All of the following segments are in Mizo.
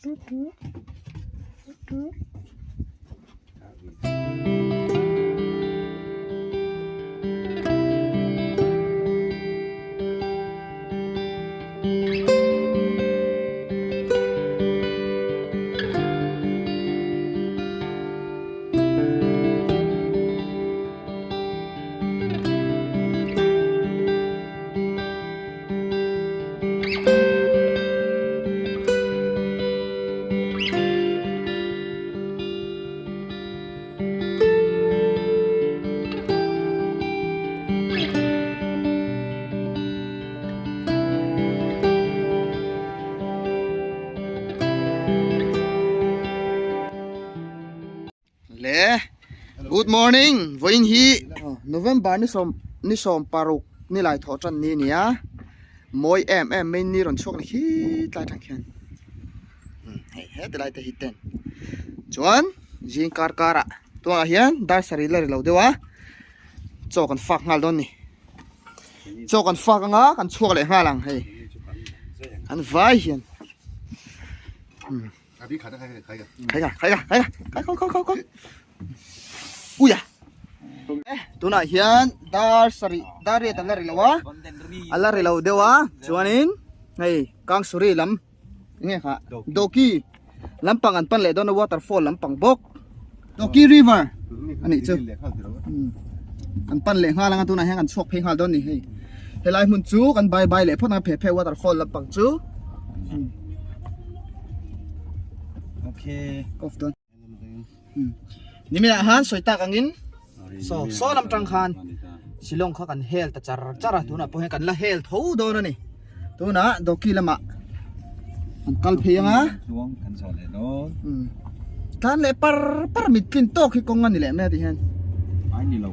Le good morning vawiin hi November ni sawm ni sawm paruk ni lai thawh tan ni a ni a mawi em em mai ni rawn chhuak ni khi tlai tang khian hei heti lai te hi ten chuan zing kar kar ah tunah hian dar sarih la ri lo deuh a chaw kan fak nghal dawn a ni chaw kan fak anga kan chhuak leh nghal ang hei an vai hian. Khai ka khai ka khai ka khai kho kho kho kho uia tunah hian dar sarih dar riat a la ri lo a a la ri lo deuh a chuanin hei kangsuri lam enge kha dawki lampang an pan leh dawn a waterfall lampang bawk dawki river a nih chu an pan leh nghal anga tunah hian kan chhuak phei nghal dawn a ni hei helai hmun chu kan bye bye leh phawt anga phe phe waterfall lampang chu okay off dawn niminah khan sawi tak angin saw saw lam tang khan Shillong kha kan hel ta char char a tunah pawh hian kan la hel tho dawn a ni tunah Dawki lamah an kal phei anga kan zawh leh dawn tlan leh par par mit tlin tawk hi kawng a ni leh mai a ti hian ai ni lo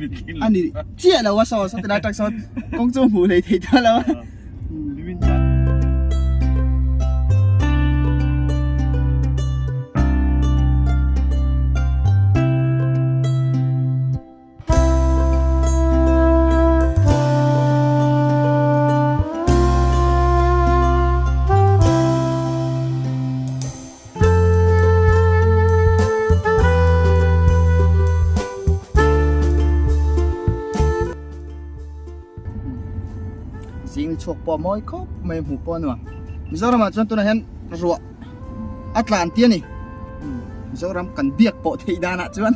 mit tlin a ni chiah lo a saw saw tilai tak sawn kawng chu hmuh hlei thei ta lo a. Zing chhuak pawh a mawi khawp mai hmuh pawh a nuam. Mizoramah chuan tunah hian ruah a tlan tia ni. Mizoram kan biak pawh theih danah chuan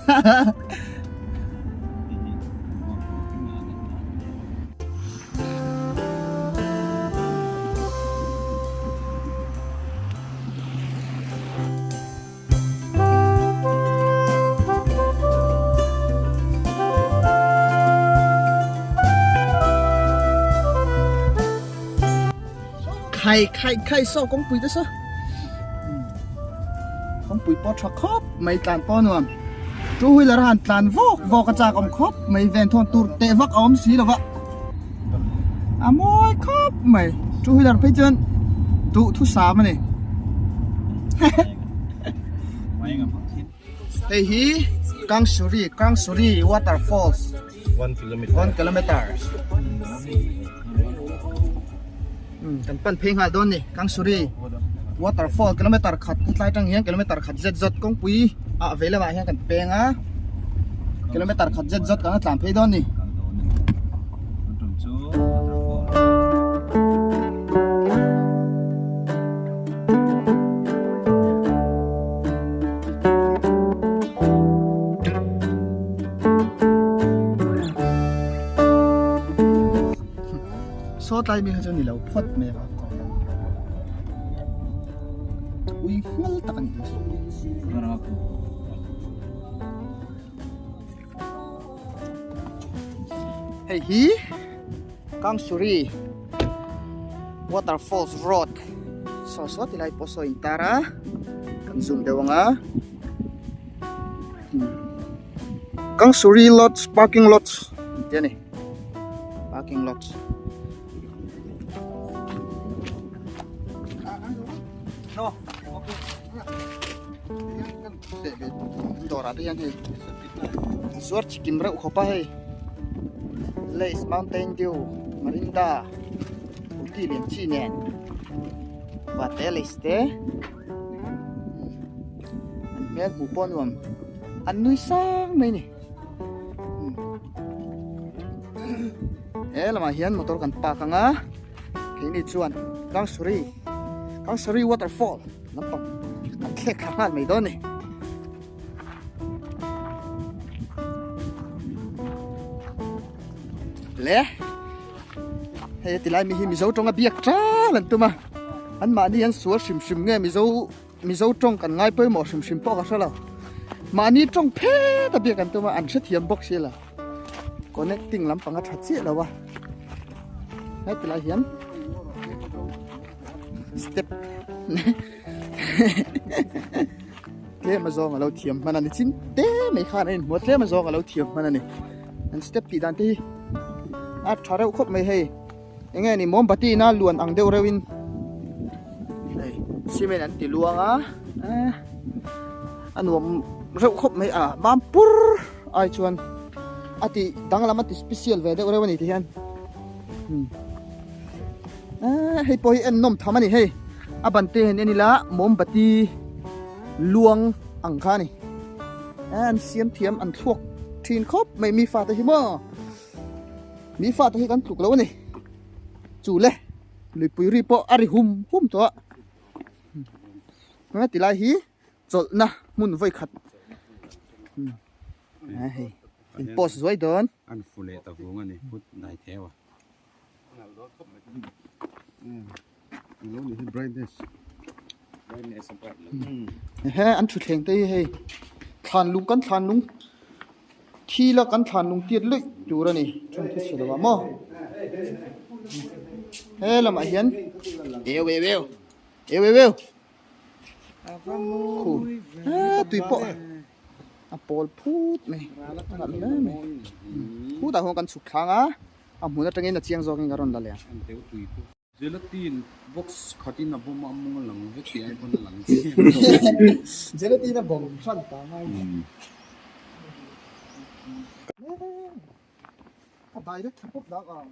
Khai khai khai saw kawngpui te saw kawngpui pawh tha khawp mai tlan pawh nuam two wheeler a han tlan vawk vawk a chak awm khawp mai ven thawn tur teh vak a awm si lo va a mawi khawp mai two wheeler phei chuan duh thusam a ni hei hi Kangsuri Kangsuri waterfalls 1 kilometer kan pan phei nghal dawn ni Kangsuri waterfall kilometer khat tlai tang hian kilometer khat zet zawt kawngpui ah vei lamah hian kan peng a kilometer khat zet zawt kan la tlan phei dawn ni. Saw tlai mi kha chu ni lo phawt mai a ui hmal tak a ni hei hi Kangsuri waterfalls road saw saw ti lai pawh saw in tar a kan zoom deuh ang a Kangsuri lots parking lots tih a ni parking lots. Dawrah te hian hei zuar chikim reuh khawp a hei Lays Mountain Dew Mirinda Scooty lian chi nen vate Lays te. Hmel hmuh pawh a nuam. An nui sang mai ni. He lamah hian motor kan park ang a. Keini chuan Kangsuri Kangsuri waterfall lampang kan thlek thla nghal mai dawn a ni. Le hei tilai mi hi Mizo tawnga biak tal an tum a an mahni an sual hrim hrim nge Mizo Mizo tawng kan ngai pawimawh hrim hrim pawh ka hre lo mahni tawng phet a biak an tum a an hrethiam bawk si lo connecting lampang a tha chiah lo a hei tilai hian step Tlem azawng a lo thiam hman a ni chin te mai khan a inhmu a tlem azawng a lo thiam hman a ni an step tih dan te hi a tha reuh khawp mai hei eng nge ni mombati ina luan ang deuh reuh in hei cement an ti luang a eh a nuam reuh khawp mai a mampur ai chuan a ti danglam a ti special ve deuh reuh a ni ti hian hmm. Eh, hei pawh hi en nawm tham a ni hei a ban te hian en ila mombati luang ang kha a ni eh, an siam thiam an thluak thin khawp mai mi fate hi maw mi fate hi kan tluk lo a ni chu le luipui ri pawh a ri hum hum tawh a hmm. tilai hi chawlhna hmun vawi khat hmm. eh, hei in post zuai dawn an fu leh ta vung a ni phut nai theu a He an thutthleng te hi hei thlan lung kan thlan lung thil a kan thlan lung tiat luih tur a ni chung chu chhe lo ah maw he lamah hian eu eu eu eu eu eu khu tui pawh a pawl phut mai a nalh hle mai khutah khuan kan chhuk thlang a. A hmun atangin a chiang zawkin ka rawn la leh ang. Gelatin box khatin a bawm a mawng a lang vek tih ai pawn a lang Gelatin a bawm hran ta ngai ni. A direct thla pawp dak ang.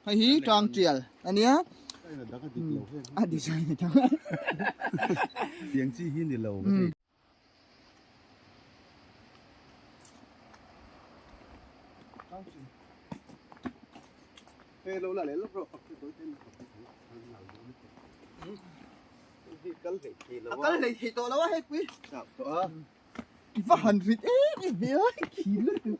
Hei hi tang tial ania. A design a dang. Tiang chi hi ni lo. A kal hlei thei tawh lo a hei pui. I va han rit em em ve a khi lutuk.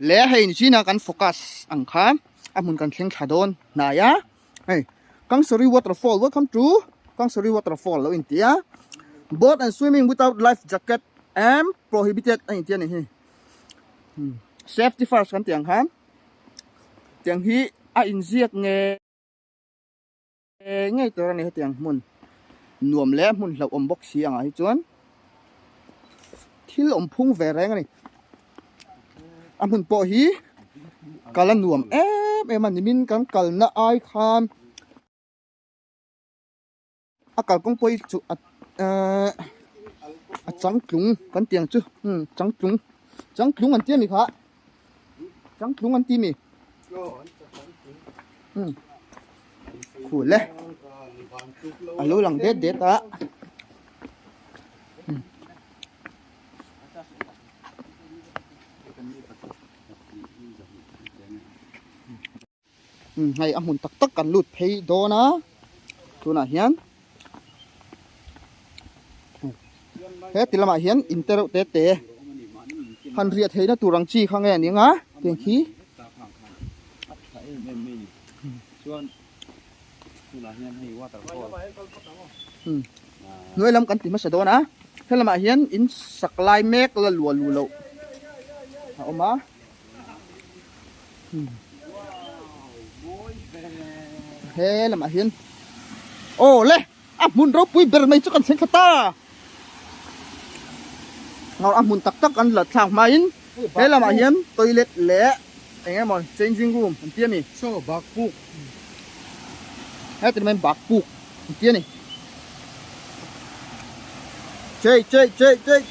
Le hei ni china kan focus ang kha a hmun kan thleng thla dawn hnai a hei Kangsari waterfall welcome to Kangsari waterfall lo inti a boat and swimming without life jacket am prohibited a inti a ni hi safety first kan tih ang khan tiang hi a inziak nge ngei tur a ni hetiang hmun nuam leh hmun hlauhawm bawk si angah hi chuan thil awm phung ve reng a ni a hmun pawh hi kal a nuam em em a nimin kan kalna ai khan a kalkawng pawh hi chu a ehh a changtlung kan tih ang chu umm changtlung changtlung an ti a ni kha changtlung an ti a mi umm khul e a lo lang det det a umm. Hei a hmun tak tak kan lut phei dawn a tunah hian he ti lamah hian in te reuh te te han riah theihna tur ang chi kha nge a ni ang a tiang khi hnuai lam kan ti hmasa dawn a helamah hian in sak lai mek la luah luh loh a awm a. He lamah hian aw le a hmun ropui ber mai chu kan thleng thla ta ngawr a hmun tak tak an la thlak hmain he lamah hian toilet leh eng emaw changing room an ti a ni saw bakpuk heti mai bakpuk an ti a ni chei chei chei chei.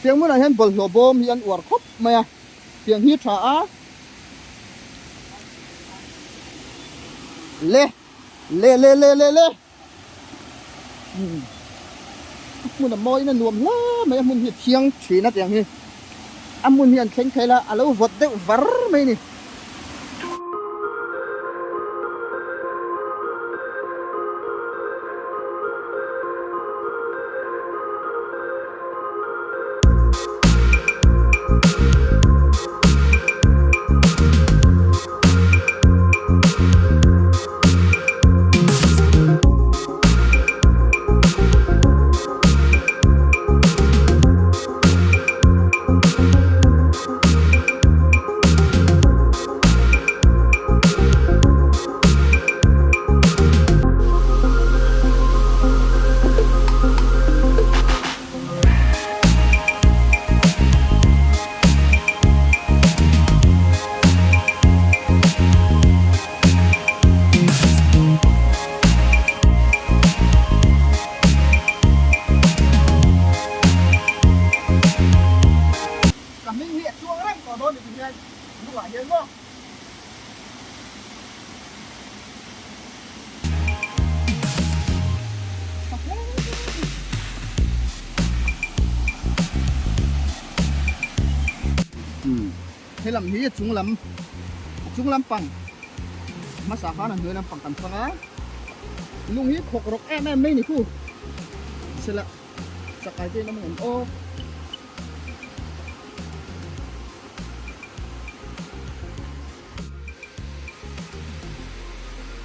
Tiang hmunah hian bawlhhlawh bawm hi an uar khawp mai a, tiang hi tha a. Le le le le le le umm a hmun a mawi in a nuam hle mai a hmun hi a thiang thin a tiang hi a hmun hi an thleng thei la a lo vawt deuh var mai a ni. Ka hming hi a chuang reng tawh dawn ni ti hian lungah hian maw. He lam hi a chung lam a chung lampang hmasa khan a hnuai lampang kan fang a lung hi khawk rawk em em mai ni khu sela chakai te in awm ang aw.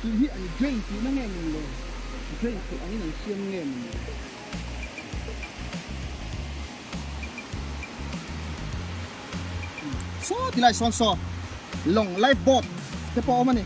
Tih hi an drain tihna nge ni le? Drain theih angin an siam nge ni le? Saw ti lai sawn saw lawng life boat te pawh a awm a ni.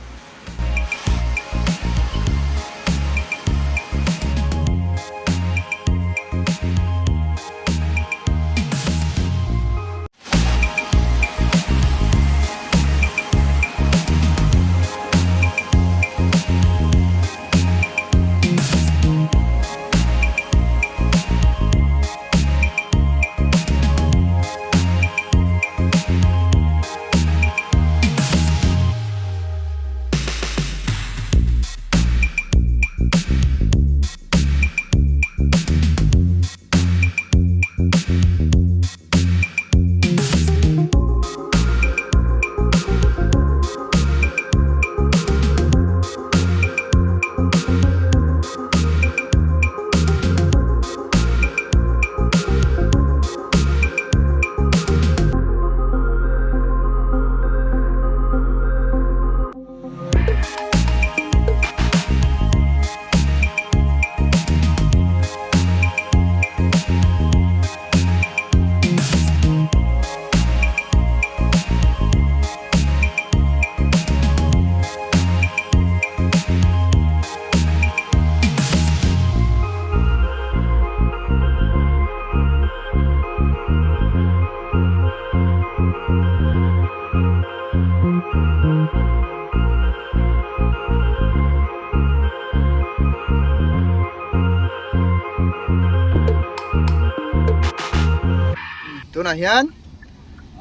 Tunah hian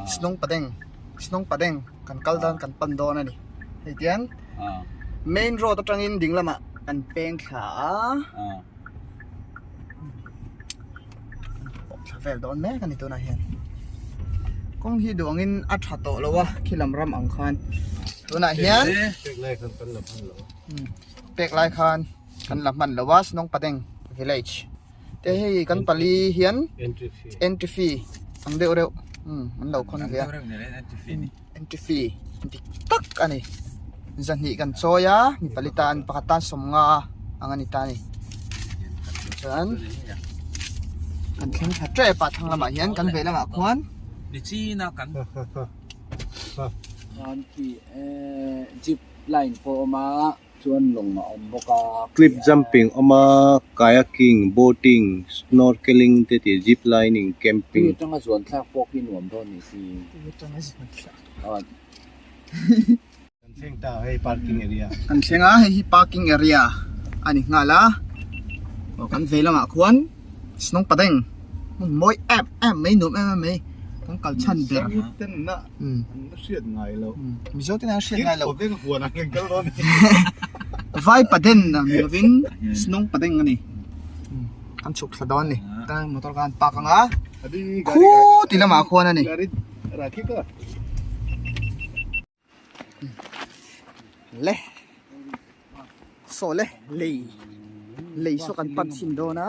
Snong Padeng Snong Padeng kan kal dan kan pan dawn a ni hei tiang main road atangin ding lamah kan peng thla a thla vel dawn mek a ni tunah hian kawng hi duh angin a tha tawh lo a khi lam ram ang khan tunah hian pek lai khan kan la hman lo a Snong Padeng village te hei kan pali hian entry fee ang deuh reuh an lo khawn ve a entry fee dik tak a ni zahnih kan chawi a mi pali tan pakhat tan sawmnga ang a ni ta a ni chuan kan thleng thla tep a thlang lamah hian kan vei lamah khuan jeep line pawh a awm a. Chuan lawng a awm bawk a. Cliff jumping awm a, kayaking, boating, snorkeling te tih zip lining, camping. Tui atanga zuan thlak pawh khi nuam dawn ni si. Tui atanga zuan thlak. Kan thleng ta hei parking area. Kan thleng a hei hi parking area a ni nghal a. Aw kan vei lamah khuan Snong Padeng hmun mawi em em mai nuam em em mai kan kal chhan ber. An hriat ngai loh. Mizo ten an hriat ngai loh. Huan an kal dawn. Vai paden ang ni lovin snung padeng a ni. Kan chhuk thla dawn a ni. Tan motor khan park ang a. Khu ti lamah khuan a ni. Le saw le lei lei saw kan pan chhin dawn a.